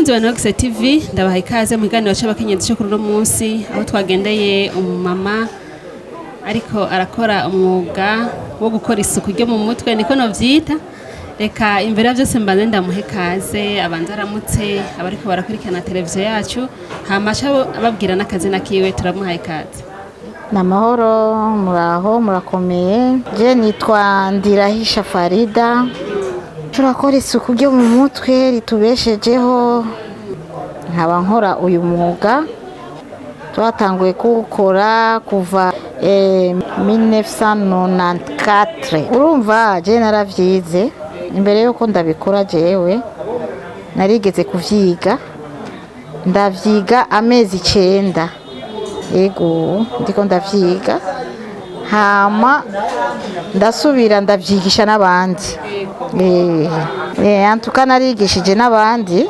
Bakunzi ba Nox TV, ndabaha ikaze mu kiganiro c'abakenyezi cyo kuri uno munsi, aho twagendeye umumama ariko arakora umwuga wo gukora isuku ryo mu mutwe, niko novyita. Reka imbere ya byose mbanze ndamuhe ikaze, abanze aramutse abariko barakurikirana televiziyo yacu, hama aca ababwira n'akazina kiwe. Turamuhaye ikaze. Ni amahoro, muraho, murakomeye. Je nitwa Ndirahisha Farida. Turakora isuku ryo mu mutwe ritubeshejeho, nkaba nkora uyu mwuga. Twatanguye kuwukora kuva 1994. Urumva, je naravyize imbere yuko ndabikora. Jewe narigeze kuvyiga, ndavyiga amezi 9. Ego, ndiko ndavyiga, hama ndasubira ndavyigisha n'abandi. Antuka narigishije n'abandi.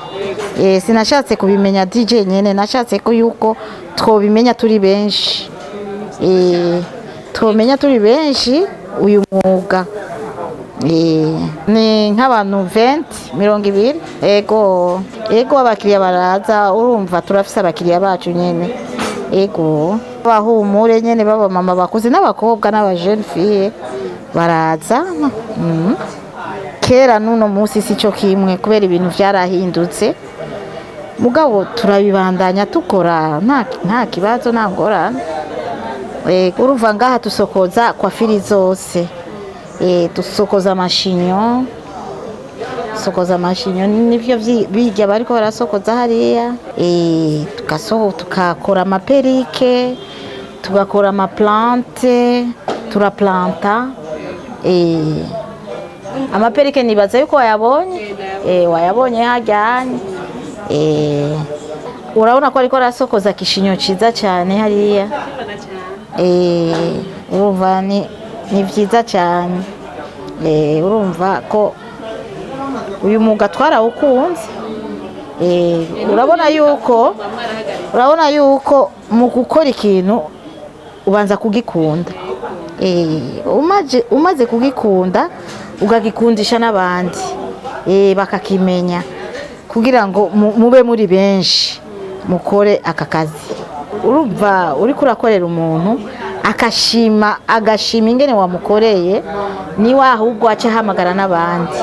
Sinashatse kubimenya DJ nyene, nashatse ko yuko twobimenya turi benshi, twomenya turi benshi uyu mwuga. Ni nk'abantu 20, 20. Ego, abakiriya baraza. Urumva, turafise abakiriya bacu nyene. Ego, bahumure nyene, baba mama bakuze n'abakobwa n'aba jeune fille baraza. Kera n'uno munsi sico kimwe, kubera ibintu vyarahindutse, mugabo turabibandanya tukora, nta kibazo, nta ngorane. Urumva, ngaha tusokoza coiffure zose. Dusokoza ama chignon, sokoza ama chignon nivyo birya bariko barasokoza hariya. Tukakora ama perruque, tugakora ama plante, turaplanta. Ama perruque nibaza yuko wayabonye, wayabonye hajyanye. Urabona ko ariko arasokoza ki chignon ciza cyane hariya. Urumva ni vyiza cyane. Urumva ko uyu mwuga twarawukunze. Urabona yuko mu gukora ikintu ubanza kugikunda. Umaze kugikunda, ukagikundisha n'abandi, bakakimenya, kugira ngo mube muri benshi mukore aka kazi. Urumva, uriko urakorera umuntu akashima, agashima ingene wamukoreye, niwe ahubwo aca ahamagara n'abandi.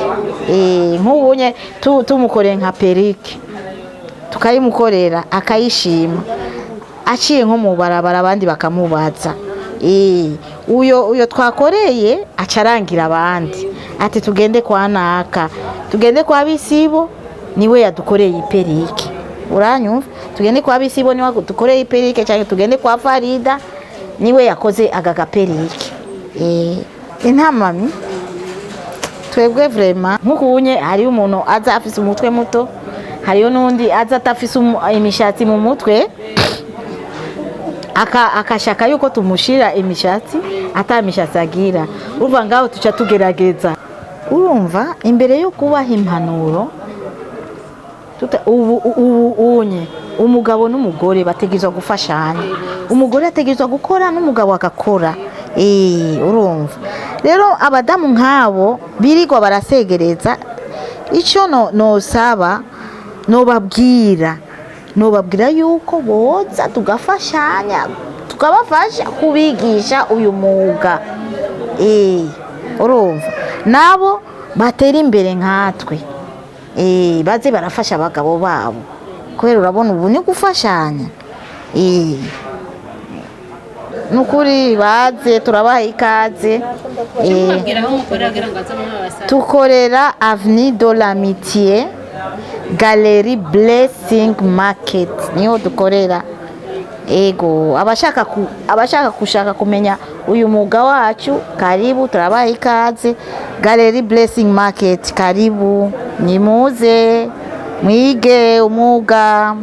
Nk'ubunye tumukoreye nka perruque, tukayimukorera akayishima, aciye nko mu barabara abandi bakamubaza, uyo twakoreye, aca arangira abandi ati: "Tugende kwa naka, tugende kwa Bisibo, niwe yadukoreye i perruque." Uranyumva? "Tugende kwa Bisibo, niwe dukoreye i perruque," cyangwa "Tugende kwa Farida, niwe yakoze aka ga perruque." Intamami twebwe vraiment, nk'ukunye hariyo umuntu aza afise umutwe muto, hariyo n'undi aza atafise imishatsi mu mutwe, akashaka yuko tumushira imishatsi ata mishatsi agira. Urumva, ngaho tuca tugerageza. Urumva, imbere yo kubaha impanuro, ubu unye umugabo n'umugore bategerezwa gufashanya. Umugore ategerezwa gukora n'umugabo agakora. Urumva rero, abadamu nk'abo birirwa barasegereza, icyo no nosaba, nobabwira yuko boza tugafashanya, tukabafasha kubigisha uyu mwuga. Urumva, nabo batera imbere nkatwe. Baze barafasha abagabo babo, kubera urabona ubu ni gufashanya. Nukuri baze, turabaha ikaze. Mubabwira aho mukorera kugira ngo baze mubabasanga. Tukorera Avenue de l'Amitié, Galerie Blessing Market, niho dukorera. Ego, abashaka gushaka kumenya uyu mwuga wacu, karibu, turabaha ikaze. Galerie Blessing Market, karibu, nimuze mwige umwuga.